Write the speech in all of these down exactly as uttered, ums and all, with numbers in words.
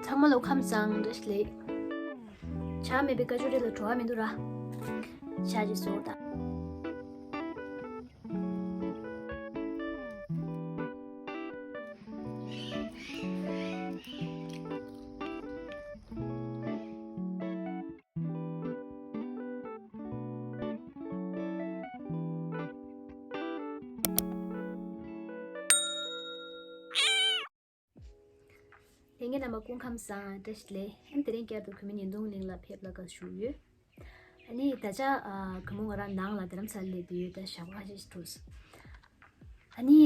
ཚང་མ་ལོ་ཁམས་བཟང་། བཀྲ་ཤིས་བདེ་ལེགས། ཆ་མེད་པའི་ཀ་ཅོ་རེ་ལ་བྲོ་བ་མི་འདུག་ར། ཆ་ཅིག་བཟོ་དང་། ལྷན་རྒྱས་རྣམ་པ་སྐུ་ཁམས་བཟང་། བཀྲ་ཤིས་བདེ་ལེགས། ཨ་ནི་དེ་རིང་བསྐྱར་དུ་གུས་མོ་ཉིས་སྟོང་གླིང་ལ་ཕེབས་ལ་དགའ་བསུ་ཞུ་ཡོད། ཨ་ནི་ད་ཆ་ཨ་གུས་མོ་ང་རང་ནང་ལ་རྡ་རམ་ས་ལ་སླེབས་བསྡད་ཡོད། ད་ཞག་པོ་ཁ་ཤས་ཤིག་འགྲོ་སོང་། ཨ་ནི་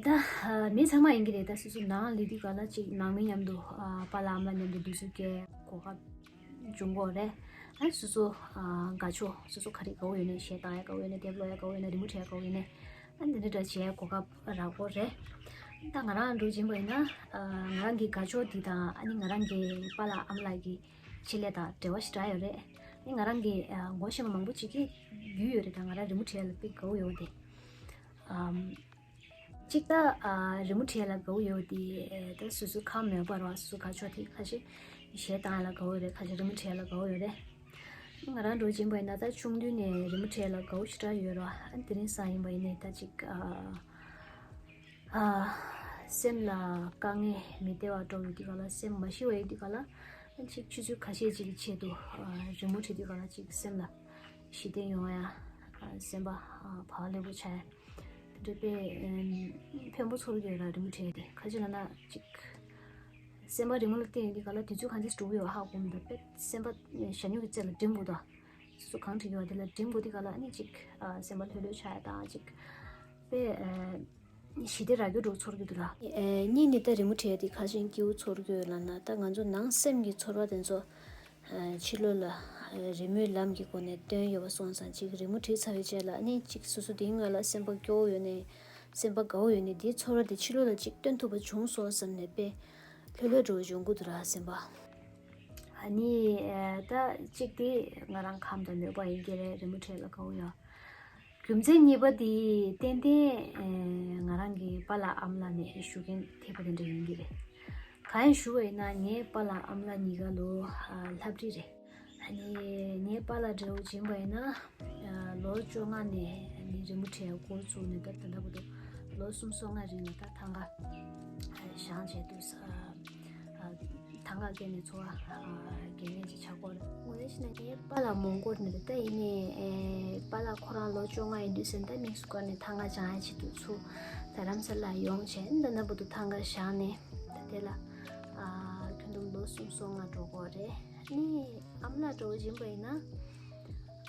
ད་ཨ་མི་ཚང་མ་ཡིན་གྱི་རེད། ད་སོ་སོ་ནང་སླེབས་དུས་ག་ལ་ཅིག་ནང་མི་མཉམ་དུ་ཨ་པཱ་ལགས་ཨ་མ་ལགས་མཉམ་དུ་དུས་ཚོད་སྐྱེལ་གོ་སྐབས་བྱུང་གོ་རེད། ཨ་སོ་སོ་ཨ་དགའ་ཕྱོགས་སོ་སོ་ག་རེ་དགའ་བོ་ཡོད་ནའི་གཞས་བཏང་ཡ་དགའ་བོ་ཡོད་ནའི་དེབ་ཀློག་ཡ་དགའ་བོ་ཡོད་ནའི་རི་མོ་བྲིས་ཡ་དགའ་བོ་ཡོད་ནའི། ཨ་འདི་འདྲ་འདྲ་བྱེད་ཡ་གོ་སྐབས་རག་གོ་རེད། ད་ང་རང་འགྲོ་བྱིན་པ་ཡིན་ན་ཨ་ང་རང་གི་དགའ་ཕྱོགས་འདི་དང་ཨ་ནི་ང་རང་གི་པཱ་ལགས་ཨ་མ་ལགས་ཀྱི་ཆེད་ལས་དང་འབྲེལ་བ་ཞེ་དྲག་ཡོད་རེད། ཨ་ནི་ང་རང་གི་ཨ་ངོ་ཤེས་པ་མང་པོ་ཅིག་གིས་རྒྱུས་ཡོད་རེད། ད་ང་རང་རི་མོ་བྲིས་ཡ་ལ་དཔེ་དགའ་བོ་ཡོད་དེ། ཨམ། གཅིག་ད་ཨ་རི་མོ་བྲིས་ཡ་ལ་དགའ་བོ་ཡོད་དེ། ཨ་ད་སོ་སོ་ཁམས་མེད་པར་བ་སོ་སོ་དགའ་ཕྱོགས་དེ་ཁ་ཤས་གཞས་བཏང་ཡ་ལ་དགའ་བོ་ཡོད་རེད། ཁ་ཤས་རི་མོ་བྲིས་ཡ་ལ་དགའ་བོ་ཡོད་རེད། ང་རང་འགྲོ་བྱིན་པ་ཡིན་ན་ད་ཆུང་དུས་ནས་རི་མོ་བྲིས་ཡ་ལ་དགའ་བོ་ཞེ་དྲག་ཡོད་ར། ཨ་དེ་རིང་སང་ཡིན་པ་ཡིན་ནའི་ད་ཅིག་ཨ་ཨ་སེམས་ལ་དཀའ་ངལ་མི་བདེ་བ་འགྲོ་ཡོད་དུས་ག་ལ་སེམས་མ་ཞི་བ་ཡོད་དུས་ག་ལ་ཨ་ཅིག་ཆུ་ཚོད་ཁ་ཤས་ཅིག་གི་ཆེད་དུ་ཨ་རི་མོ་བྲིས་དུས་ག་ལ་ཅིག་སེམས་ལ་ཞི་བདེ་ཡོང་ཡ། ཨ་སེམས་པ་ཨ་བག་ལེབ་པོ་ཆགས་ཡ། དེ་འདྲ་དཔེ་ཕན་པོ་ཚོར་གྱི་ཡོད་ར། རི་མོ་བྲིས་ཏེ་ཁ་ཅིག་ལ་ན་ཅིག་སེམས་པ་རི་མོ་ལ་བརྟེན་ཡོད་དུས་ག་ལ་དུས་ཚོད་གང་ཚེ་འགྲོ་གི་ཡོད་ཧ་གོ་མི་འདུག་དཔེ་སེམས་པ་ཞ་སྨྱུག་གི་རྩེ་ལ་སྒྲིམ་དགོས་དོ། སོ་སོ་གང་བྲིས་ཡོད་དེ་ལ་སྒྲིམ་དགོས་དུས་ག་ལ་ཨ་ནི་ཅིག་ཨ་སེམས་པ་ལྷོད་ལྷོད་ཆགས་ཡ་དང་ཅིག་དཔེ་ཨ་ཞི་བདེ་རག་རྒྱུ་འདྲ་ཚོར་གྱི་འདུག་ལ། ཨེ་གཉིས་ནི་ད་རི་མོ་བྲིས་ཏེ་ག་ཅིག་སྐྱིད་པོ་ཚོར་གྱི་ཡོད་ལབ་ན། ད་ང་ཚོ་ནང་སེམས་ཀྱི་ཚོར་བ་དེ་ཚོ་ཨ་ཕྱི་ལོགས་ལ་ཨ་རི་མོའི་ལམ་གྱི་སྒོ་ནས་སྟོན་ཡོད་པ་སོང་ཙང་ཅིག་རི་མོ་བྲིས་ཚར་བའི་རྗེས་ལ་ཨ་ནི་ཅིག་སོ་སོ་དེའི་སྔོན་ལ་སེམས་པ་སྐྱོ་བོ་ཡོད་ནའི་སེམས་པ་དགའ་བོ་ཡོད་ནའི་དེའི་ཚོར་བ་དེ་ཕྱི་ལོགས་ལ་ཅིག་སྟོན་ཐུབ་པ་བྱུང་སོང་བསམ་ནས་དཔེ་ལྷོད་ལྷོད་འདྲ་བོ་ཡོང་གི་འདུག་ར་སེམས་པ། ཨ་ནི་ཨ་ད་གཅིག་དེ་ང་རང་ཁམས་དང་མོས་པ་ཡིན་གྱི་རེད། རི་མོ་བྲིས་ལ་དགའ་བོ་ཡོད། རྒྱུ་མཚན་གཉིས་པ་དེ་ཏན་ཏན་ཨེ་ང་རང་གི་པཱ་ལགས་ཨ་མ་ལགས་ནས་ཞུ་མཁན་ཐེབས་པ་དེ་འདྲ་ཡིན་གྱི་རེད། གང་ཡིན་ཞུ་བ་ཡིན་ན་ངའི་པཱ་ལགས་ཨ་མ་ལགས་གཉིས་ཀ་ལོ་ཨ་ལྷ་བྲིས་རེད། ཨ་ནི་ངའི་པཱ་ལགས་འདྲ་བོ་བྱིན་པ་ཡིན་ན་ཨ་ལོ་བཅོ་ལྔ་ནས་ཨ་ནི་རི་མོ་བྲིས་འགོ་བཙུགས་ནས་ད་ད་ལྟ་བར་དུ་ལོ་སུམ་ཅུ་སོ་ལྔ་རིང་ལ་ད་ཐང་ག་ཨ་བཞེངས་བྱས་འདུག་ས། ཨ་ཐང་ག་བཀལ་ནས་འཚོ་བ་ཨ་རྒྱལ་ངེས་ཅིག་ཆགས་ཀྱི་ཡོད་རེད། དངོས་གནས་བཤད་ན་ངའི་པཱ་ལགས་མོན་གྷོ་ནས་རེད། ད་ཡིན་ནའི་ཨེ་པཱ་ལགས་ཁོ་རང་ལོ་བཅོ་ལྔ་ཡིན་དུས་ཙང་ད་དམིགས་སུ་བཀར་ནས་ཐང་ག་བཞེངས་ཡ་ཆེད་དུ་ཚུར་རྡ་རམ་ས་ལ་ཡོང་བྱས། ད་ལྟ་བར་དུ་ཐང་ག་བཞེངས་ནས་ད་དེ་ལ་ཨ་ཁྱོན་བསྡོམས་ལོ་སུམ་ཅུ་སོ་ལྔ་འགྲོ་གི་ཡོད་རེད། ཨ་ནི་ཨ་མ་ལགས་འདྲ་བོ་བྱིན་པ་ཡིན་ན།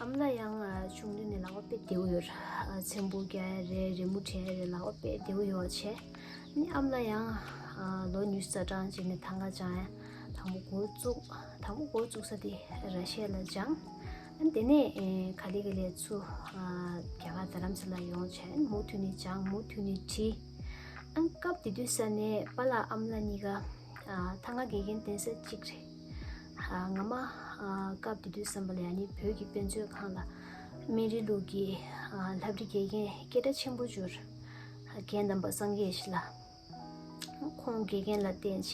ཨ་མ་ལགས་ཡང་ཨ་ཆུང་དུས་ནས་ལག་པ་དཔེ་བདེ་བོ་ཡོད་རེད། ཨ་ཚེམ་བུ་རྒྱག་ཡ་རེད། རི་མོ་བྲིས་ཡ་རེད། ལག་པ་དཔེ་བདེ་བོ་ཡོད་བྱས། ཨ་ནི་ཨ་མ་ལགས་ཡང་ཨ་ལོ་ཉི་ཤུ་རྩ་གྲངས་ཅིག་ནས་ཐང་ག་བཞེངས་ཡ་དང་པོ་འགོ་བཙུགས། དང་པོ་འགོ་བཙུགས་ས་དེ་ར་ཤི་ཡ་ལ་བཞེངས། ཨ་ནི་དེ་ནས་ཨེ་ག་ལེ་ག་ལེ་ཚུར་ཨ་རྒྱ་གར་རྡ་རམ་ས་ལ་ཡོང་བྱས། ཨ་ནི་མུ་མཐུད་ནས་བཞེངས། མུ་མཐུད་ནས་བྲིས། ཨ་ནི་སྐབས་དེ་དུས་ས་ནས་པཱ་ལགས་ཨ་མ་ལགས་གཉིས་ཀ་ཨ་ཐང་ག་དགེ་རྒན་འདོན་ས་གཅིག་རེད། ཨ་སྔ་མ་ཨ་སྐབས་དེ་དུས་ཙམ་པ་ལ་ཡང་ནི་བོད་ཀྱི་དཔེ་མཛོད་ཁང་ལ་སྨན་རིའི་ལུགས་ཀྱི་ཨ་ལྷ་བྲིས་དགེ་རྒན་སྐད་གྲགས་ཆེན་པོ་གྱུར། ཨ་རྒན་དམ་པ་སངས་རྒྱས་ཡེ་ཤེས་ལགས། ཁོང་དགེ་རྒན་ལ་བསྟེན་བྱས་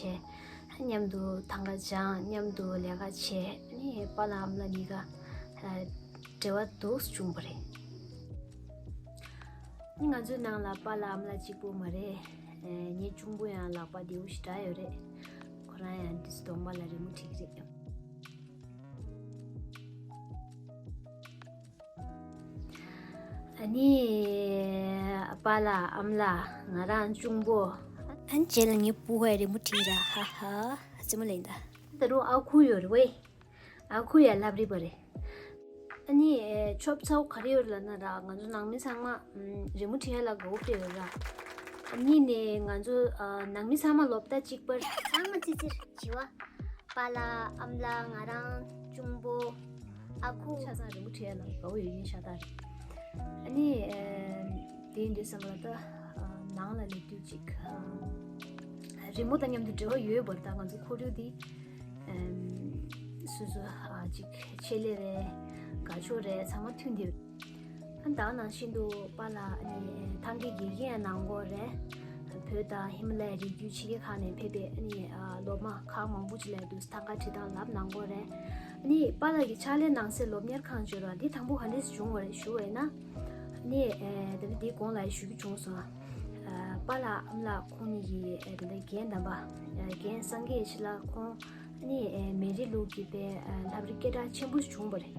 མཉམ་དུ་ཐང་ག་བཞེངས། མཉམ་དུ་ལས་ཀ་བྱས། ཨ་ནི་པཱ་ལགས་ཨ་མ་ལགས་གཉིས་ཀ་ཨ་འབྲེལ་བ་འདུག་བྱུང་བ་རེད། ང་ཚོའི་ནང་ལ་པཱ་ལགས་ཨ་མ་ལགས་གཅིག་པུ་མ་རེད། ངའི་གཅུང་པོ་ཡང་ལག་པ་བདེ་བོ་ཞེ་དྲག་ཡོད་རེད། ཁོ་རང་ཡང་འདི་ཚོ་གདོང་པ་ལ་རི་མོ་བྲིས་ཀྱི་རེད། ཨ་ནི་པཱ་ལགས་ཨ་མ་ལགས་ང་རང་གཅུང་པོ། ཨ་ནི་རྗེས་ལ་ངའི་སྤུ་གུ་ཡ་རི་མོ་བྲིས་ར། ཧ་ཧ། རྩེད་མོ་ལེན་ད། ད་རུང་ཨ་ཁུ་ཡོད་རེད་ཝེ། ཨ་ཁུ་ཡ་ལྷ་བྲིས་པ་རེད། ཨ་ནི་ཨེ་ཆོབ་ཚ་བོ་ག་རེ་ཡོད་ལབ་ན་ར། ང་ཚོ་ནང་མི་ཚང་མ་ཨམ་རི་མོ་བྲིས་ཡ་ལ་དགའ་བོ་དཔེ་ཡོད་ར། ཨ་ནི་ནས་ང་ཚོ་ཨ་ནང་མི་ཚང་མ་ལོ་ཟླ་གཅིག་པར་ཚང་མ་ཙི་ཙིར་བྱི་བ། པཱ་ལགས་ཨ་མ་ལགས་ང་རང་གཅུང་པོ་ཨ་ཁུ། ཆ་ཚང་རི་མོ་བྲིས་ཡ་ལ་དགའ་བོ་ཡོད་མཁན་ཤ་སྟག་རེད། ཨ་ནི་ཨེ་དེ་ཡིན་དུས་ཙམ་པ་ལ་ད་ཨ་ནང་ལ་སླེབས་དུས་ཅིག་ཨ་རི་མོ་དང་མཉམ་དུ་འབྲེལ་བ་ཡོད་པར་ད་ང་ཚོ་ཁོར་ཡུག་འདི། ཨམ། སོ་སོ་ཨ་ཅིག་ཆེད་ལས་རེད། དགའ་ཕྱོགས་རེད། ཚང་མ་མཐུན་ཏེ། ཨ་ད་ནང་བཞིན་དུ་པཱ་ལགས་ཨ་ནི་ཐང་གའི་དགེ་རྒན་ཡང་གནང་གི་ཡོད་རེད། བོད་དང་ཧི་མ་ལ་ཡའི་རི་རྒྱུད་ཕྱི་རྒྱལ་ཁག་ནས་ཕེབས་པའི་ཨ་ནི་ཨ་སློབ་མ་ཁག་མང་པོ་ཅིག་ལ་འདུག་ཐང་ག་བྲིས་སྟངས་ལབ་གནང་གོ་རེད། ཨ་ནི་པཱ་ལགས་ཀྱི་ཕྱག་ལས་གནང་སའི་སློབ་གཉེར་ཁང་བརྗོད་ར་འདི་དང་པོ་ག་འདྲས་བྱུང་བ་རེད་ཞུ་བས་ན། ཨ་ནི་ཨ་དེ་འདྲ་འདིའི་གོང་ལ་ཞུ་རྒྱུ་བྱུང་སོང་། ཨ་པཱ་ལགས་ཨ་མ་ལགས་ཁོང་གཉིས་ཀྱི་ཨ་དེ་འདྲ་རྒན་དམ་པ་ཨ་རྒན་སངས་རྒྱས་ཡེ་ཤེས་ལགས་ཁོང་། ཨ་ནི་ཨེ་མན་ཌི་ལུགས་ཀྱི་པའི་ཨ་ལྷ་བྲིས་སྐད་གྲགས་ཆེན་པོ་ཞིག་བྱུང་བ་རེད།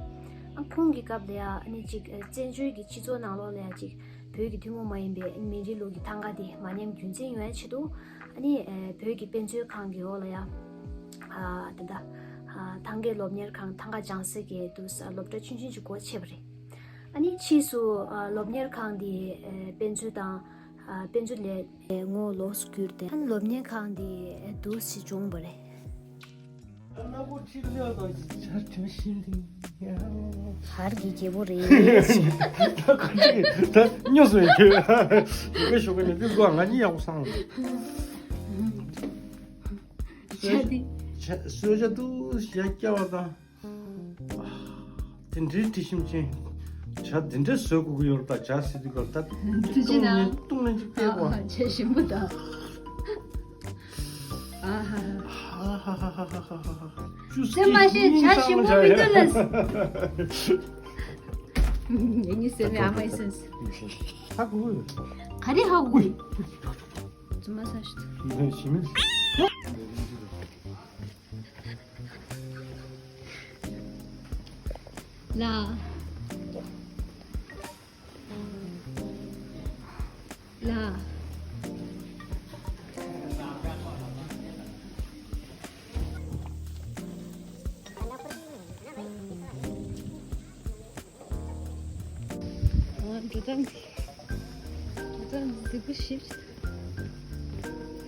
ཨ་ཁོང་གི་སྐབས་ལ་ཡ་ཨ་ནི་ཅིག་ཨ་བཙན་བྱོལ་གྱི་སྤྱི་ཚོགས་ནང་ལོགས་ལ་ཡ་ཅིག་བོད་ཀྱི་ཐུན་མོང་མ་ཡིན་པའི་ཨ་ནི་མན་ཌི་ལུགས་ཀྱི་ཐང་ག་དེ་མ་ཉམས་རྒྱུན་འཛིན་ཡོང་ཡ་ཆེད་དུ་ཨ་ནི་ཨེ་བོད་ཀྱི་དཔེ་མཛོད་ཁང་གི་འོག་ལ་ཡ་ཨ་དེ་འདྲ་ཨ་ཐང་གའི་སློབ་གཉེར་ཁང་ཐང་ག་སྦྱང་སའི་གི་དུ་ས་སློབ་གྲྭ་ཆུང་ཆུང་ཅིག་སྒོ་ཕྱེ་བ་རེད། ཨ་ནི་ཕྱིས་སུ་ཨ་སློབ་གཉེར་ཁང་དེ་ཨེ་དཔེ་མཛོད་དང་། ཨ་དཔེ་མཛོད་ལས་ངོ་ལོགས་སུ་གྱུར་ཏེ་ཨ་ནི་སློབ་གཉེར་ཁང་དེ་འདུག་སེ་བྱུང་བ་རེད། ཧར་གྱི་རྒྱལ་པོ་རེད། ད་ཉོ་སོང་ཁྱོད། དེ་ཞོགས་ཀ་ནས་དེ་ལོ་ང་གཉིས་ཡག་པོ་སང་། ཤ་དེ། ཤ་གསོལ་ཇ་འདུག་ཞག་སྐྱ་བ་དང་། དེ་འདྲའི་དྲི་ཞིམ་ཅན། ཇ་འདི་འདྲའི་བཟོ་དགོས་ཀྱི་ཡོད་ལ་ད་ཇ་ཟེར་དུས་སྐབས་ད་དུ་ཅི་བཏུང་ན་ནས་བཏུང་ན་ཅིག་བལྟས་གོ། ཇ་ཞིམ་པོ་དང་། ཨ་ཧ་ཧ། ཧ་ཧ་ཧ། ཅུ་སེམས་མ་ཤེས་ཇ་ཞིམ་པོ་མི་འདུག་ལ། ངེད་གཉིས་སེམས་ནས་ཨ་མའི་སེམས། ཧ་གོ་གི་ཡོད། ག་རེ་ཧ་གོ་གི་ཡོད། ཙི་མ་ས་ཤི། འདི་ཞིམ་མིན། ལ། ལ། འགྲོ་སྟངས་འདི། འགྲོ་སྟངས་འདི་གཟིགས་པོ་ཞིབ།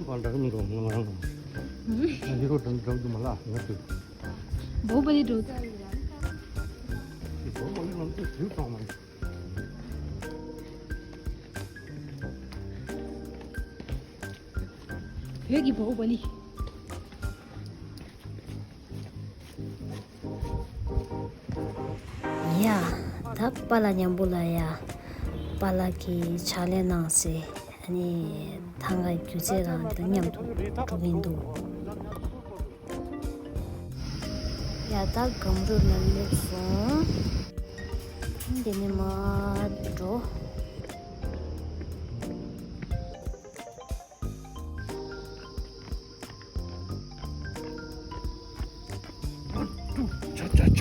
ཁྱོད་གང་འདྲ་གི་མི་འགྲོ་ང་རང་གང་། ཨ་ཡི་རོ་དང་འགྲོ་རྒྱུ་མ་ལ་ང་ཚོས། བོ་པ་ལི་འགྲོ། བོ་པ་ལི་ང་ཚོས་དུས་གང་མ་ཡིན། བོད་ཀྱི་བོ་པ་ལི། ཡ། ད་པཱ་ལགས་མཉམ་པོ་ལ་ཡ། པཱ་ལགས་ཀྱི་ཕྱག་ལས་གནང་སའི་ཨ་ནི་ཐང་ག་སྒྱུ་རྩལ་རང་དང་མཉམ་དུ་འགྲོ་གིན་འདུག་ཡ་ད་སྒམ་རུ་ལ་སླེབས་སོང་། འདི་ནས་མར་འགྲོ། ཆ་ཆ་ཆ།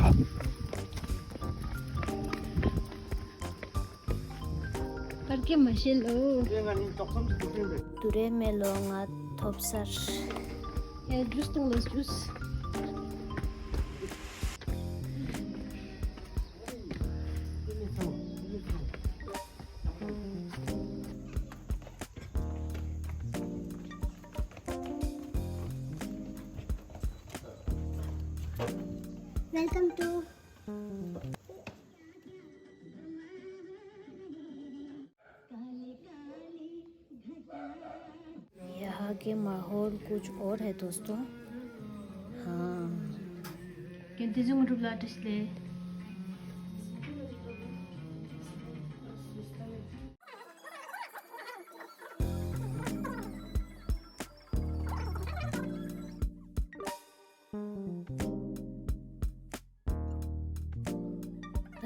པར་སྐད་མ་བཤད་ལོ། དུ་རེ་མེ་ལོ་ང་ཐོབ་སར། ཡ་ཇུས་བཏུང་ལོ་ཇུས། Welcome to यहाँ के माहौल कुछ और है दोस्तों। हाँ। ད་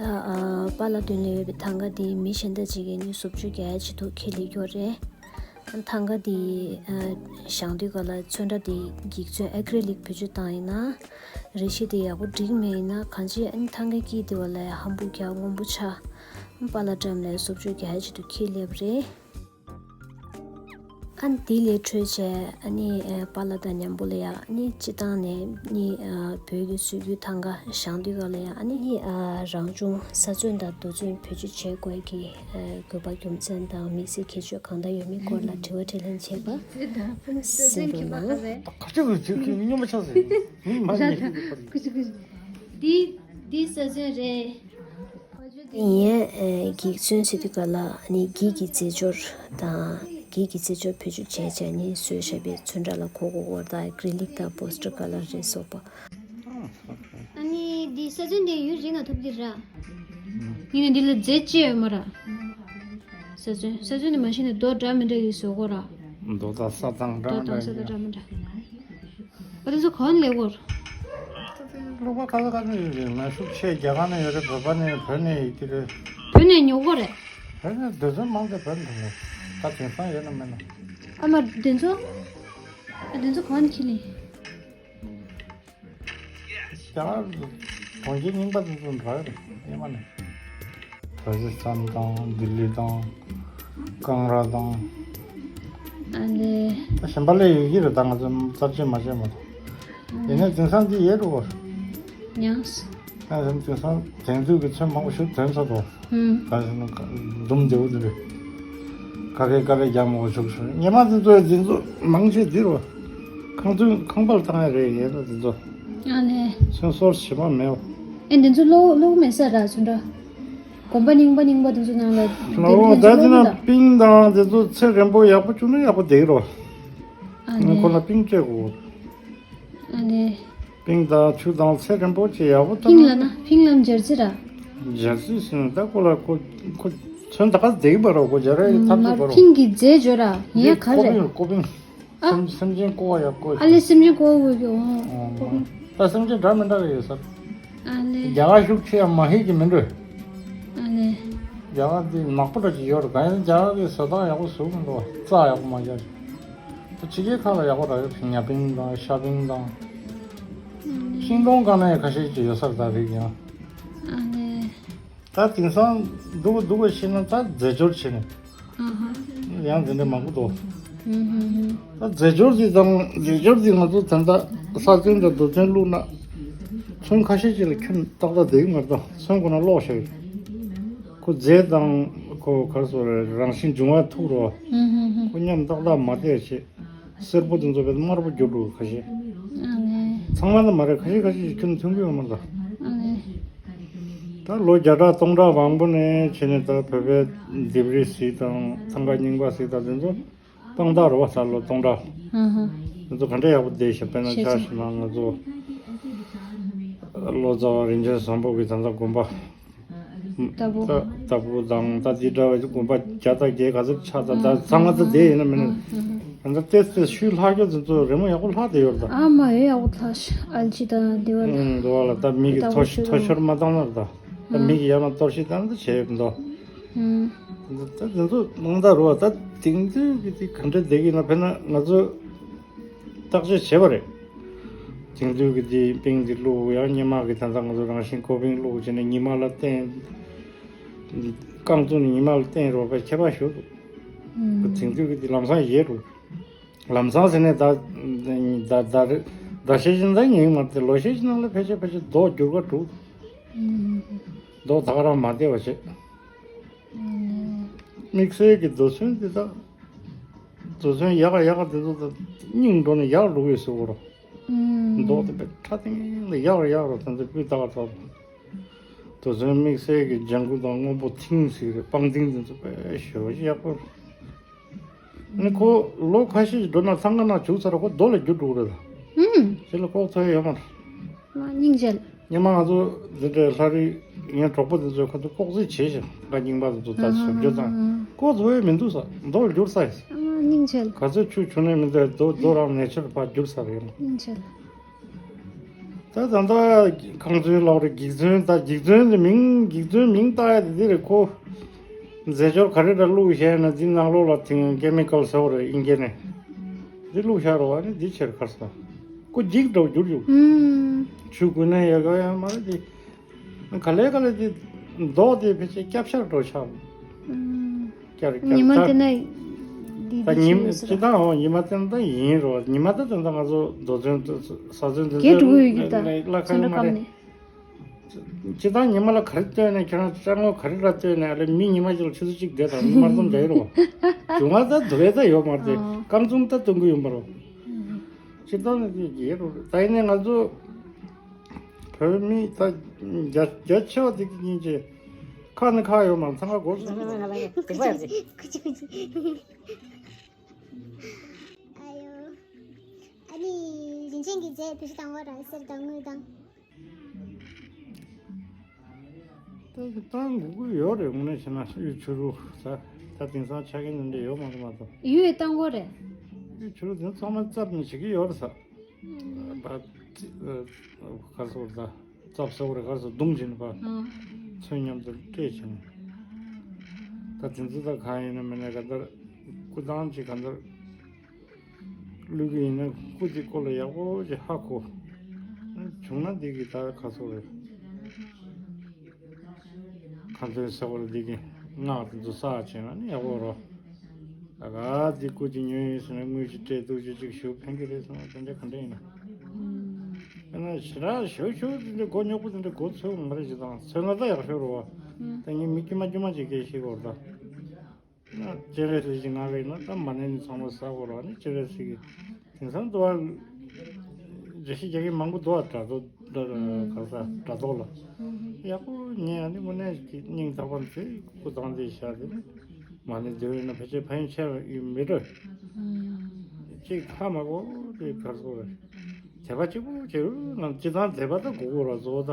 ཨ་པཱ་ལགས་མདུན་ལ་ཡོད་པའི་ཐང་ག་དེ་མི་གཞན་དག་ཅིག་གིས་ནི་བཟོ་བཅོས་རྒྱག་ཡ་ཆེད་དུ་ཁས་ལེན་གྱི་ཡོད་རེད། ཐང་ག་དེ་ཨ་བཞེངས་དུས་ག་ལ་ཚོན་ཁྲ་དེ་འགྱིག་ཚོན་ཨེ་ཀྲི་ལིག་བེད་སྤྱོད་བཏང་ཡིན་ན་རེ་ཞིག་དེ་ཡག་པོ་འགྲིག་མེད་ཡིན་ན་གང་ཅི་ཨ་ནི་ཐང་གའི་དཀྱིལ་དེ་བ་ལ་ཧམ་སྤུ་རྒྱག་སྔོན་པོ་ཆགས། པཱ་ལགས་འགྲམ་ལ་བཟོ་བཅོས་རྒྱག་ཡ་ཆེད་དུ་ཁས་ལེན་པ་རེད། ཨ་ནི་དེ་ལས་འཕྲོས་བྱས་ཨ་ནི་ཨ་པཱ་ལགས་དང་མཉམ་པོ་ལ་ཡ་ཨ་ནི་སྤྱི་བཏང་ནས་ནི་ཨ་བོད་ཀྱི་སྲོལ་རྒྱུན་ཐང་ག་བཞེངས་དུས་ག་ལ་ཡ་ཨ་ནི་ནི་ཨ་རང་བྱུང་ས་ཚོན་དང་རྡོ་ཚོན་བེད་སྤྱོད་བྱེད་དགོས་ཀྱི་ཨ་དགོས་པ་རྒྱུ་མཚན་དང་དམིགས་བསལ་ཁྱད་ཆོས་གང་འདྲ་ཡོད་མེད་སྐོར་ལ་དྲི་བ་དྲིས་ལན་བྱས་པ་གསན་རོགས་གནང་། ད་ག་ཚོད་ཀྱི་ཚོད་ཀྱི་སྨྱོན་པ་ཆགས་ཟེར་ནི་མ་ཉེས་ཀྱི་ཁ་རེད། འདི་འདི་ས་ཚོན་རེད། ངས་ཨེ་འགྱིག་ཚོན་ཟེར་དུས་ག་ལ་ནི་འགྱིག་གི་རྫས་སྦྱོར་དང་འགྱིག་གི་རྫས་སྦྱོར་བེད་སྤྱོད་བྱས་བྱས་ནི་བཟོས་བཞག་པའི་ཚོན་ཁྲ་ལ་གོ་གོ་བོར་དང་ཨེ་ཀྲི་ལིག་དང་པོ་སི་ཊར་ཀ་ལར་རེ་སོགས་པ། ཨ་ནི་འདི་ས་ཚོན་དེ་ཡུན་རིང་ང་ཐོབ་ཀྱི་ར། ཡིན་ནའི་འདི་ལ་རྫས་ཅི་ཡོད་མ་ར། ས་ཚོན་ས་ཚོན་ནི་མ་གཞི་ནས་རྡོ་འདྲ་མི་འདྲ་གི་བཟོ་གོ་ར། རྡོ་དང་ས་དང་འདྲ་རྡོ་དང་ས་དང་འདྲ་མི་འདྲ། ཨ་དེ་ཚོ་གང་ནས་སླེབས་ཡོད། ད་དེ་ལུང་པ་ཁ་ས་ཁ་ནས་ཡོད་རེད། མ་ཤུགས་ཆེ་རྒྱ་གར་ནས་ཡོད་རེད། བོད་པ་ནས་བོད་ནས་ཡོད་ཀྱི་རེད། བོད་ནས་ཉོ་གི་རེད། བོད་ནས་དེ་ཚོ་མང་ཆེ་བོད་ནས་འགྲོ་གི་རེད། ད་དེང་སང་ཡོད་ན་མེད་ན། ཨ་མ་དེ་ཚོ། ཨ་དེ་ཚོ་གང་ནས་ཁྱེར་ནས། རྒྱ་གར་གྲོང་ཁྱེར་རྙིང་པ་དེ་ཚོ་འདྲ་རེད། སྔོན་མ་ནས། ར་ཇ་སི་ཐན་དང་ལྡི་ལི་དང་ཀང་ར་དང་། ཨ་ནི། ད་གཞན་པ་ལས་ཡོད་ཀྱི་རེད། ད་ང་ཚོ་རྩར་བཅད་མ་བྱས་མ་གཏོགས། ཡིན་ནའི་དེང་སང་འདི་ཡོད་རེད་བ། ཡང་། ཨ་དེང་སང་དེང་དུས་ཀྱི་ཚོན་མང་པོ་ཞིག་ཐོན་ཚར་འདུག་ཧུམ། ད་ཟེར་ན་འཛུམ་བདེ་བོ་འདི་རེད། ཀ་ཁའི་ཀ་རེ་རྒྱག་མ་དགོས་ཆོག་ཆོག་སྔོན་མ་དེ་ཚོ་དེ་ཚོ་མང་ཆེ་འདི་རེད་བ། ཁང་ཚན་ཁང་པར་བཏང་ཡ་རེད། ཡོད་ན་དེ་ཚོ། ཨ་ནི། ཚོན་སོར་བྱེད་པ་མེད་བ། ཨེ་འདི་ཚོ་ལོ་ལོ་མེད་ས་ར་ཚོན་འདྲ། དགོན་པ་རྙིང་པ་རྙིང་པ་དེ་ཚོ་ནང་ལ་ལོ་ད་དེ་ན་པིང་དང་དེ་ཚོ་ཚེ་རིང་པོ་ཡག་པོ་བྱུང་ན་ཡག་པོ་བསྡད་ཀྱི་རེད་བ། ཨ་ནི། ཁོ་ལ་པིང་སྤྲད་དགོས། ཨ་ནི། པིང་དང་ཆུ་དང་ཚེ་རིང་པོ་ཅིག་ཡག་པོ་བཏང་། པིང་ལ་ན་པིང་ལ་འབྱར་རྩི་ར། འབྱར་རྩི་ཟེར་ན་ད་ཁོ་ལ་ཁོ་ཁོ་ཚོན་ད་ག་བསྡད་ཀྱི་མ་རེད། ཁོ་འབྱར་ར་ཡི་ཐབས་ཀྱི་མ་རེད། པིང་གི་རྫས་འབྱོར་ར་ཡིན་ཡ་ག་ཀོ་རེད། པིང་ཀོ་པིང་། ཨ། སེམས་སེམས་ཅན་ཀོ་བ་ཡག་པོ། ཨ་ལེ་སེམས་ཅན་ཀོ་བ་ཡོད་ཀྱི་འོང་། ཨོ། ད་སེམས་ཅན་འདྲ་མི་འདྲ་གི་ཡོད་ས། ཨ་ལེ། རྒྱ་གར་ཤུགས་ཆེ་ཡང་མ་ཧེ་གི་མི་འགྲོ། ཨ་ལེ། རྒྱ་གར་དེ་ནག་པོ་འདྲ་ཅིག་ཡོད་རེད། གང་ཡིན་རྒྱ་གར་གི་བཟོ་སྟངས་ཡག་པོ་བཟོ་མི་འདུག་རྩ་ཡག་པོ་མ་རྒྱག་ད་ཕྱི་རྒྱལ་ཁག་ལ་ཡག་པོ་རག་ཡོད། ཉ་པིང་དང་ཤ་པིང་དང་། ཤིང་སྡོང་སྒང་ན་ཡང་ཁ་ཤས་ཅིག་ཡོད་ས་རེད། ད་རིགས་ཡང་། ཨ་ནི། ད་དེང་སང་སྡུག་སྡུག་ཤེས་ན་ད་རྫས་སྦྱོར་བྱས་ནས། ཨ་ཧ། ཡང་དེ་འདྲ་མང་པོ་འདུག་ཧུམ་ཧུམ་ཧུམ། ད་རྫས་སྦྱོར་དེ་དང་རྫས་སྦྱོར་དེ་ང་ཚོ་ད་ལྟ་ས་ཚོན་དང་རྡོ་ཚོན་བླུགས་ན། ཚོན་ཁ་ཤས་ཅིག་ལ་ཁྱོན་ཏག་ཏག་བསྡད་ཀྱི་མ་རེད། ད་ཚོན་ཁོ་ན་ལོག་ཤག་ཁོ་རྫས་དང་ཁོ་ག་རེ་ཟེར་རང་བཞིན་འབྱུང་བ་ཐུག་རོ། ཧུམ་ཧུམ་ཧུམ། ཁོ་མཉམ་ཏག་ཏག་མ་བསྡད་བྱས། སེར་པོ་དེ་ཚོ་བས་དམར་པོ་འགྱུར་འགྲོ་གི་ཁ་ཤས། ཨ་ནི། ཚང་མ་ལ་མ་རེད། ཁ་ཤས་ཁ་ཤས་ཀྱིས་ཁྱོན་མཐུན་གྱི་ཡོད་མ་རེད། ཨ་ནི། ད་ལོ་བརྒྱ་ཕྲག་སྟོང་ཕྲག་མང་པོ་ནས་བྱས་ནས་ད་བོད་པའི་ལྡེབས་རིས་ཟིག་དང་ཐང་ག་རྙིང་པ་ཟིག་དང་དེ་ཚོ་དཔང་རྟགས་རེད་བ། ད་ལོ་སྟོང་ཕྲག་ཨ་ཧ། དེ་ཚོ་ག་འདྲ་ཡག་པོ་བསྡད་ཤག་དཔེར་ན་ཆ་བཞག་ན་ང་ཚོ་ལོ་ཙཱ་བ་རིན་ཆེན་བཟང་པོ་གི་ད་ལྟ་དགོན་པ། ལྟ་བུ། ལྟ་བུ་དང་ད་འདི་འདྲ་བའི་དགོན་པ་བརྒྱ་དང་བརྒྱད་ག་ཚོད་ཆགས། ད་ད་ཚང་མ་ད་བསྡད་ཡིན་ན་མིན་ན། ད་ལྟ་ཏེས་ཏེས་ཤུལ་ལྷག་རྒྱུ་དེ་ཚོ་རི་མོ་ཡག་པོ་ལྷག་བསྡད་ཡོད་རེད་ད། ཨ་མ་ཡོད་ཡག་པོ་ལྷག་ཤག་ཨལ་ཅི་དང་འདི་བ་ལ། ཨང་། འདི་བ་ལ་ད་མི་གི་ལྟ་བུ་ཐོ་ཤོར་ཐོ་ཤོར་མ་བཏང་ན་རེད་ད། ད་མི་གི་ཡར་ལ་གཏོར་བཤིག་བཏང་ན་ད་བྱས་འདུག་ཨང་། ད་དེ་ཚོ་ནང་ད་རུ་བ་ད་དེང་དུས་ཀྱི་དེ་ག་འདྲ་བསྡད་ཀྱི་ཡིན་ན། དཔེར་ན་ང་ཚོ་བརྟག་དཔྱད་བྱས་པ་རེད། དེང་དུས་ཀྱི་དེ་པིང་དེ་བླུགས། ཡང་སྔོན་མ་གི་ད་ལྟ་ང་ཚོ་རང་བཞིན་ཀོ་པིང་བླུགས་བྱས་ནས་ཉི་མ་ལ་བསྟན། རྐང་བཙུགས་ནས་ཉི་མ་ལ་བསྟན་རོགས་པའི་ཁྱད་པར་ཞུ་འདུག་ཨང་། དེང་དུས་ཀྱི་དེ་ལམ་སང་ཡལ་འགྲོ། ལམ་སང་ཟེར་ནས་ད་ད་ད་ཟླ་ཤས་ཤིག་ད་ཉིན་མ་དེ་ལོ་ཤས་ཤིག་ནང་ལ་ཕལ་ཆེར་ཕལ་ཆེར་མདོག་འགྱུར་བ་འགྲོ། ཨང་། མདོག་ད་ག་རང་མ་བདེ་བ་བྱེད། ཨང་། དམིགས་བསལ་གྱི་རྡོ་ཚོན་དེ་དག་རྡོ་ཚོན་ཡག་ག་ཡག་ག་དེ་ཚོ་ད་རྙིང་འགྲོ་ནས་ཡག་འགྲོ་གི་ཡོད་ཟེར་གོ་རོ། ཨང་། མདོག་དེ་དཔེ་ཁྲ་ཐིང་ལ་ཡག་རུ་ཡག་རུ་དེ་ཚོ་སྤུས་དག་ཚོ། རྡོ་ཚོན་དམིགས་བསལ་གྱི་ལྗང་གུ་དང་སྔོན་པོ་ཐིང་ཟེར་རེད། སྤང་ཐིང་དེ་ཚོ་དཔེ་ཞེ་པོ་ཅིག་ཡག་པོ་རེད། ནི་ཁོ་ལོ་ཁ་ཤས་ཤིག་འགྲོ་ན་ཚང་ཁ་ནང་བྱུག་ཚར་ཁོ་རྡོ་ལ་འགྱུར་འགྲོ་གི་རེད་ད། ཨང་། དེ་ལ་ལྐོག་ཚོད་ཡོད་མ་རེད། མ་སྙིང་རྗེ། སྔོན་མ་ང་ཚོ་འདི་འདྲའི་ལྷ་རིས་ངའི་གྲོགས་པོ་དེ་ཚོས་ཁོ་ཚོ་ལྐོག་རྫུན་བྱས་ཤག་ཁང་པ་རྙིང་པ་དེ་ཚོ་ད་ཨ་ཧ་བཟོ་བཅོས་བཏང་། ཨ་ཧ། ལྐོག་ཚོད་ཡོད་མི་འདུག་ས། རྡོ་ལ་འགྱུར་ས་ཡིན། ཨ་སྙིང་རྗེ། ག་ཚོད་བྱུག་བྱུག་ནས་མི་འདུག་རྡོ་རྡོ་རང་ནས་ཆེར་ཕར་འགྱུར་ས་རེད། སྙིང་རྗེ། ད་ད་ལྟ་ཁང་ཚན་ལོག་རེད། འགྱིག་ཚོན། ད་འགྱིག་ཚོན་དེ་མིང་འགྱིག་ཚོན་མིང་བཏགས་ཡ་དེ་འདི་རེད་ཁོ། རྫས་སྦྱོར་ག་རེ་འདྲ་བླུགས་བཞག་ན་འདི་ནང་ལོགས་ལ་དེང་ཀེ་མི་ཀལ་ཟེར་བ་རེད་དབྱིན་སྐད་ནས། འདི་བླུགས་བཞག་རོགས་ཨ་ནི་འདི་ཕྱིར་ཁར་ས། ཁོ་འགྱིག་འདྲ་བོ་འགྱུར་འགྱུར། ཨུམ། ཆུ་ཀུན་ནས་ཡ་ག་ཡ་མ་རེད་དེ། ག་ལེ་ག་ལེ་དེ་མདོག་དེ་ཕལ་ཆེར་སྐྱ་ཤར་འདྲ་བོ་ཆགས། ཨུམ། སྐྱར་སྐྱར་ཉི་མ་ད་དེ་ན་འདི་ད་འདི་ཉི་ཆུ་ཟེར་སྤྱི་བཏང་འོ་ཉི་མ་དེ་ད་ཡིན་རོ། ཉི་མ་ད་དེ་ད་ང་ཚོ་རྡོ་ཚོན་ས་ཚོན་དེ་གས་ཚོ་འགྲོ་གི་ཡོད་ཀྱི་ད་བླ་ཁ་ཚོན་ཡོད་མ་ཁ་རེད། ནས། སྤྱི་བཏང་ཉི་མ་ལ་ག་རེ་ལྟོས་ནས་ཁྱོད་རང་སྐྲ་ངོ་ག་རེ་འདྲ་ལྟོས་ནས་ཨ་ལེ་མི་ཉི་མ་ཅིག་ལ་ཆུ་ཚོད་གཅིག་བསྡད་དང་མི་མར་འཛོམས་རྒྱག་ཡོད་རོ། བྱུང་བ་ད་དུ་བས་ད་ཡོད་མ་རེད་དེ། ཨ། རྐང་བཙུགས་ད་གཏོང་གི་ཡོད་མ་རོ། སྤྱི་བཏང་ནས་དེ་ཡོད་རོ། ད་ཡིན་ནའི་ང་ཚོ་བོད་མི་ད་རྒྱ་རྒྱ་ཆེ་བ་དེ་གི་སྙིང་རྗེ། ཁག་ནི་ཁག་ཡོད་མ་རེད། ཚང་མ་སྒོར་སུ། ཁུ་ཅི་ཁུ་ཅི། ཨ་ཡོ། ཨ་ནི་རིན་ཆེན་གྱི་རྫས་བེད་སྤྱོད་བཏང་བ་ར་གསེར་དང་དངུལ་དང་། ད་གཏོང་དགོས་ཀྱི་ཡོད་རེད། དངོས་གནས་བྱས་ན་གཡུ་བྱུ་རུ་ད་ད་དེང་སང་ཆ་རྐྱེན་འདི་འདྲ་ཡོད་མ་རེད་མ་གཏོགས། གཡུ་ཡི་བཏང་དགོས་རེད། ཆུ་རུ་དེ་ཚང་མ་བཙབ་ནས་བྱེད་ཀྱི་ཡོད་རེད་ས། ཨ། ག་སོ་ད་བཙབ་ཟེར་བ་རེད། ག་སོ་བརྡུངས་བྱས་ནས་པ། ཨ། ཚོན་མཉམ་དུ་སྤྲད་བྱས་ནས། ད་དེ་ཚོ་ད་གང་ཡིན་ན་མིན་ན་ག་འདར་སྐུ་ཐང་ཅིག་ག་འདར་བླུག་གི་ཡིན་ན་སྐུ་དེ་སྐོར་ལ་ཡག་པོ་ཅིག་ཧ་གོ། བྱུང་ན་འདི་གི་ད་ག་སོ་རེད། ཁ་འདོན་ཟེར་བ་ལ་འདི་གི་སྔགས་དེ་ཚོ་བསགས་བྱས་ན་ནི་ཡག་པོ་རོ། ད་ག་འདི་སྐུ་གཅིག་ཉོས་ཡིན་ཟེར་ན་དངུལ་གཅིག་སྤྲད་འདུག་ཅིག་ཅིག་ཞུ་ཕན་གི་རེད་ཟེར་ན་དེ་འདྲ་ག་འདྲ་ཡིན་ན། ཨ་ན་ཞེ་དྲག་ཞུ་ཞུ་དེ་འདྲ་མགོ་རྙོག་པོ་དེ་འདྲ་མགོ་ཚོས་མ་རེད་ཅེས་དང་ཚོས་ང་ད་ཡག་ཤོས་རོ། ད་ངས་མི་དཀྱུས་མ་དཀྱུས་མ་ཅིག་སྐད་ཤེས་གོ་ད། སྤྱན་རས་གཟིགས་ཀྱི་སྔགས་རིགས་ན་ད་མ་ཎི་ནི་ཚང་མ་བསགས་དགོས་རེད་བ། ནི་སྤྱན་རས་གཟིགས་ཀྱི་དེང་སང་འདུག་བ། འགྲེལ་བཤད་རྒྱག་མཁན་མང་པོ་འདུག་བ། དྲ་ཐོག་ག་ས་དྲ་ཐོག་ལ་ཡག་པོ་ཉན་ཡ་ནི་དངོས་གནས་ཀྱི་སྙིང་ཐག་པ་ནས་སྐུ་ཐང་དེ་བཞག་དེ་ནི་མ་ཎི་འདོན་ཡོད་ན་ཕལ་ཆེར་ཕན་ཡོན་ཆེ་བ་ཡོད་མི་འདྲ། གཅིག་ཧ་མ་གོ་དེ་གར་སོ་རེད། དད་པ་གཅིག་པུ་བྱེད་རུང་ན་སྤྱི་བཏང་དད་པ་ད་དགོས་དགོས་ར་བཟོ་ད།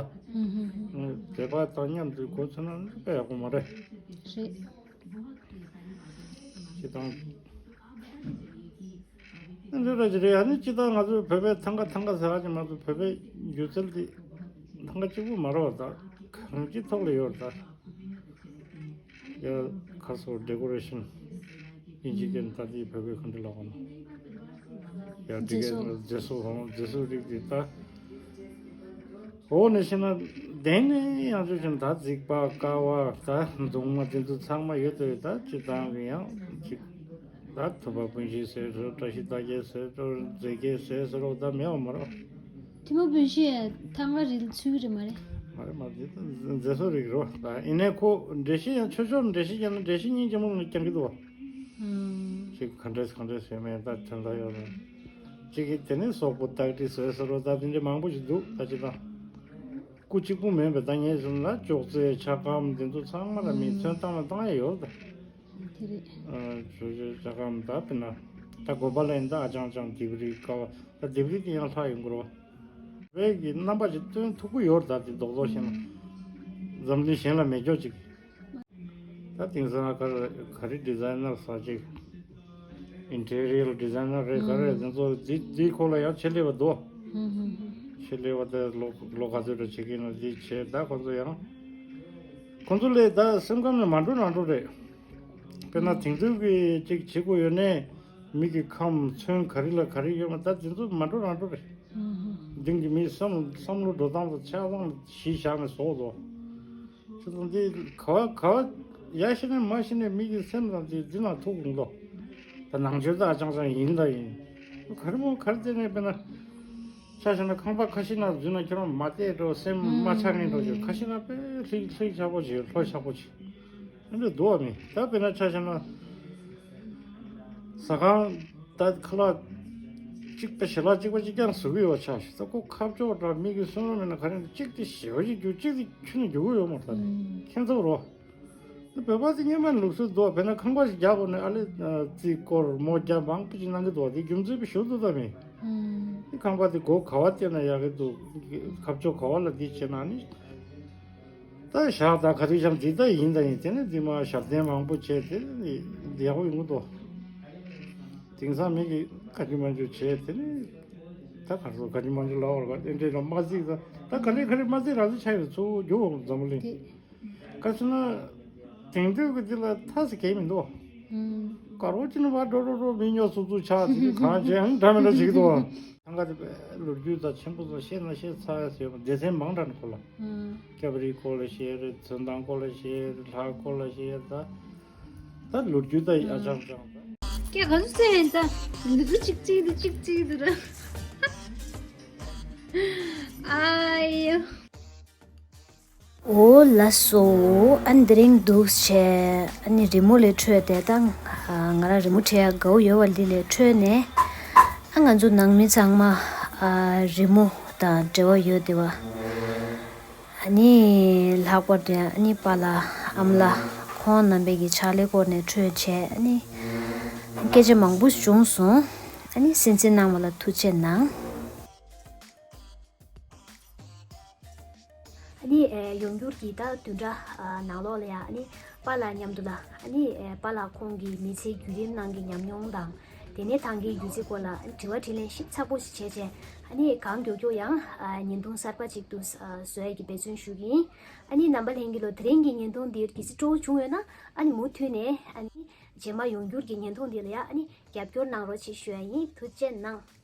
དད་པ་དང་མཉམ་དུ་གོ་ཚོད་ན་དཔེ་ཡག་པོ་མ་རེད། རེད། སྤྱི་བཏང་། འདི་འདྲ་ཅིག་རེད། ཨ་ནི་སྤྱི་བཏང་ང་ཚོའི་བོད་པའི་ཐང་ག་ཐང་ག་ཟེར་བ་ཅིག་མ་གཏོགས་བོད་པའི་སྒྱུ་རྩལ་འདི་ཐང་ག་གཅིག་པུ་མ་རེད་བ། ད་གང་ཅིའི་ཐོག་ལ་ཡོད་རེད་ད། ཡ་ཁ་སོ་ཌེ་ཀོ་རེ་ཤན་ཨིན་ཇི་སྐད་ད་འདི་བོད་པའི་ག་འདྲ་ལབ་དགོས་ན། ཡ་འདི་གའི་མཛེས་བཟོ་མཛེས་བཟོ་ཧོང་མཛེས་བཟོ་རིགས་འདི་ད། འོ་ནས་ཤེས་ན་གདན་ནས་ཡང་ཆོས་ཅན་ད་རྫིག་པ་ཀ་བ་ད་མདུང་མ་དེ་ཚོ་ཚང་མ་ཡོད་དོ། ད་སྤྱི་བཏང་གི་ཡང་ཅིག་ད་ཐུབ་པ་སྤུན་བཞི་ཟེར་ཟེར་བཀྲ་ཤིས་རྟགས་བརྒྱད་ཟེར་ཟེར་རྫས་བརྒྱད་ཟེར་ཟེར་རོ་ད་མེད་བ་མ་རོ། ཐུབ་པ་སྤུན་བཞི་ཐང་ག་རིལ་ཚུལ་རེད་མ་རེད། མ་རེད་མ་རེད། དེ་ད་མཛེས་བཟོ་རིགས་རོ། ད་ཡིན་ནའི་ཁོ་འགྲེལ་བཤད་ཡང་ཆོས་ཕྱོགས་འགྲེལ་བཤད་ཀྱང་ན་འགྲེལ་བཤད་སྙིང་རྗེ་མོ་ནས་ཀྱང་གི་འདུག་བ། ཅིག་ག་འདྲས་ག་འདྲས་ཟེར་མེད་ད་དོན་དག་ཡོད་རེད། གཅིག་གིས་དེ་ནས་སོག་པོ་སྟག་ཁྲི་བཟོས་ཟེར་རོ་ད་དེ་འདྲ་མང་པོ་ཞིག་འདུག་ད་ཅི་དང་། སྐུ་གཅིག་པུ་མིན་པའི་ད་ངས་བཟུང་ལ་ཅོག་ཙེ་ཆ་སྒམ་དེ་ཚོ་ཚང་མ་ལ་མིས་ཚོན་བཏང་ལ་བཏང་ཡ་ཡོད་ད། དེ་རེད། ཅོག་ཙེ་ཆ་སྒམ་ད་དཔེར་ན་ད་གོ་པ་ལེན་ད་ཨ་ཅང་ཅང་ལྡེབས་རིས་ཀ་བ་ད་ལྡེབས་རིས་དེ་ཡང་ལྷག་ཡོང་གི་རོ། བོད་ཀྱི་རྣམ་པ་ཞིག་སྟོན་ཐུབ་ཀྱི་ཡོད་ད། དེ་རྡོག་རྡོག་བཤད་ན་འཛམ་གླིང་གཞན་ལ་མེད་ཀྱོག་ཅིག་ད་དེང་སང་ག་རེ་ག་རེ་ཌི་ཛའི་ནར་ཟེར་ཅིག་ཨིན་ཊི་རི་ཡར་ཌི་ཛའི་ནར་རེད་ག་རེ་དེ་ཚོ་འདི་འདིའི་སྐོར་ལ་ཡང་ཆེད་ལས་པ་འདུག་ཆེད་ལས་པ་དེ་ལོ་ལོ་ག་ཚོད་རེ་བྱེད་ཀྱི་ཡིན་ན་འདི་བྱས་ད་ཁོང་ཚོ་ཡང་ཁོང་ཚོ་ལས་ད་སེམས་ཁམས་ནས་མ་འགྲོ་རང་འགྲོ་རེད། དཔེར་ན་དེང་དུས་ཀྱི་ཅིག་བྱེད་དགོས་ཡོད་ནའི་མི་གི་ཁམས་ཚོན་ག་རེ་ལ་ག་རེ་ཡོད་མ་ད་དེ་ཚོ་མ་འགྲོ་རང་འགྲོ་རེད། དེང་གི་མིའི་བསམ་བསམ་བློ་འགྲོ་སྟངས་དང་ཆགས་སྟངས་གཞི་བཞག་ནས་བཟོ་དགོས། ཁྱོད་ཚོ་འདི་ག་བ་ག་བ་ཡ་ཤི་ནས་མ་ཤི་ནས་མི་གི་སེམས་དང་དེ་འདི་ནང་ཐུག་འོང་དོ། ད་ནང་ཆོས་ད་ཨ་ཅང་ཅང་ཡིན་ད་ཡིན། ག་རེ་མོ་ག་རེ་བལྟས་ནས་དཔེར་ན། ཆ་བཞག་ན་ཁང་པ་ཁ་ཤས་ནང་འཛུལ་ན་ཁྱོད་རང་མ་བལྟས་འགྲོ་སེམས་མ་ཆགས་ངེས་འགྲོ་ཞིག་ཁ་ཤས་ན་དཔེ་ལྷིག་ལྷིག་ཆགས་པོ་ཞིག་ལྷོད་ཆགས་པོ་ཞིག་ཨ་འདྲ་འདུག་བ་མི་ད་དཔེར་ན་ཆ་བཞག་ན། ཟ་ཁང་ད་ཁ་ལག་གཅིག་པ་ཞལ་ལག་གཅིག་པ་གཅིག་རྐྱང་བཟོ་གི་ཡོད་ཆ་ཞིག་ད་ཁོ་ཁ་ཕྱོགས་འདྲ་མི་གི་སུན་རོ་མེད་ན་ག་རེ་གཅིག་དེ་ཞེ་བ་ཞིག་རྒྱུག་གཅིག་དེ་ཁྱོན་ནས་རྒྱུག་གི་ཡོད་མ་རེད་ད་ནི་ཁྱེད་ཚོ་རོ། བོད་པ་དེ་སྔོན་མ་ལུགས་སྲོལ་འདུག་དཔེར་ན་ཁང་པ་ཞིག་རྒྱག་དགོས་ན་ཨ་ལེ་རྩིས་སྐོར་མོ་རྒྱ་མང་པོ་ཞིག་གནང་གི་འདུག་དེ་རྒྱུ་མཚན་པོ་ཞུ་འདུག་ད་མི་དེ་ཁང་པ་དེ་སྒོ་ག་བ་བལྟས་ན་ཡག་གི་འདུག་ཁ་ཕྱོགས་ག་བ་ལ་འདི་བྱས་ན་ནི་ད་བཞག་ད་ག་དུས་ཀྱང་འདི་ད་ཡིན་ད་ཡིན་དེ་ནི་འདི་མ་ཞབས་བརྟན་མང་པོ་བྱས་དེ་ནི་ཡག་པོ་ཡོང་གི་འདུག་དེང་སང་མི་གི་ག་ཅི་མ་ཅི་བྱས་དེ་ནི་ད་ག་ཚོད་ག་ཅི་མ་ཅི་ལབ་པར་ག་དེ་འདྲས་ལ་མ་གཟིགས་ད་ད་ག་ལེ་ག་ལེ་མ་གཟིགས་རང་ཚོ་ཆ་ཡོད་ཚུར་རྒྱུག་འོང་འཛམ་བུ་གླིང་། དེ། ག་ཟེར་ན། དེང་དུས་ཀྱི་འདི་ལ་ཐ་ཚིག་གང་མི་འདུག་དཀར་པོ་ཅི་ནི་བ་འགྲོ་འགྲོ་འགྲོ་མི་ཉོ་སུ་ཚུགས་ཆགས་ཟིན་གྱི་གང་བྱས་ཨང་འདྲ་མི་འདྲ་བྱེད་ཀྱི་འདུག་ཨང་ག་དེ་ལོ་རྒྱུས་དང་ཆེན་པོ་ཚོ་ཤེས་ན་ཤེས་ཚར་ཡ་ཟེར་བ་སྡེ་ཚན་མང་དྲགས་ནི་ཁོ་ལ། སྐྱབས་རིའི་སྐོར་ལ་བཤད་རེད། ཚོན་མདངས་སྐོར་ལ་བཤད་རེད། ལྷ་སྐོར་ལ་བཤད་རེད་ད། ད་ལོ་རྒྱུས་ད་ཡ་ཅང་ཅང་ད། སྐད་ག་ཚོད་ཟེར་ཡིན་ད། འདི་ཚོ་གཅིག་གཅིག་འདི་གཅིག་གཅིག་འདི་ར། ཨ་ཡོ། འོ་ལགས་སོ། ཨ་ནི་དེ་རིང་འདུག་བྱས་ཨ་ནི་རི་མོ་ལས་འཕྲོས་ཏེ་ད་ང་རང་རི་མོ་བྲིས་ཡ་དགའ་བོ་ཡོད་པ་འདི་ལས་འཕྲོས་ནས་ཨ་ང་ཚོ་ནང་མི་ཚང་མ་ཨ་རི་མོ་དང་འབྲེལ་བ་ཡོད་དེ་བ། ཨ་ནི་ལྷག་པར་དུ་ཡང་ཨ་ནི་པཱ་ལགས་ཨ་མ་ལགས་ཁོང་རྣམ་པའི་གི་ཕྱག་ལས་སྐོར་ནས་འཕྲོས་བྱས་ཨ་ནི་སྐད་ཆ་མང་པོ་བྱུང་སོང་། ཨ་ནི་གསན་གཟིགས་གནང་བ་ལ་ཐུགས་རྗེ་གནང་། ཨ་ནི་ཨེ་ཡོང་འགྱུར་གྱི་ད་བདུན་ཕྲག་ཨ་ནང་ལོགས་ལ་ཡང་ཨ་ནི་པཱ་ལགས་མཉམ་དུ་ལ་ཨ་ནི་ཨེ་པཱ་ལགས་ཁོང་གི་མི་ཚེའི་བརྒྱུད་རིམ་ནང་གི་ཉམས་མྱོང་དང་། ལས་གནས་དང་གི་རྒྱུ་རྩིས་སྐོར་ལ་དྲི་བ་དྲིས་ལན་ཞིབ་ཚགས་པོ་ཞིག་བྱས་རྗེས། ཨ་ནི་གང་མགྱོགས་མགྱོགས་ཡང་ཨ་བརྙན་ཐུང་གསར་པ་ཅིག་ཏུ་ཨ་བཟོ་ཡ་གི་འབད་བརྩོན་ཞུ་གི་ཡིན། ཨ་ནི་རྣམ་པ་ལྷན་རྒྱས་ལོ་དེ་རིང་གི་བརྙན་ཐུང་འདིར་གལ་སྲིད་སྤྲོ་བོ་བྱུང་ཡོད་ན། ཨ་ནི་མུ་མཐུད་ནས་ཨ་ནི་རྗེས་མ་ཡོང་འགྱུར་གྱི་བརྙན་ཐུང་འདི་ལ་ཡང་ཨ་ནི་རྒྱབ་སྐྱོར་གནང་རོགས་ཞེས་ཞུ་ཡ་ཡིན། ཐུགས་རྗེ་གནང་།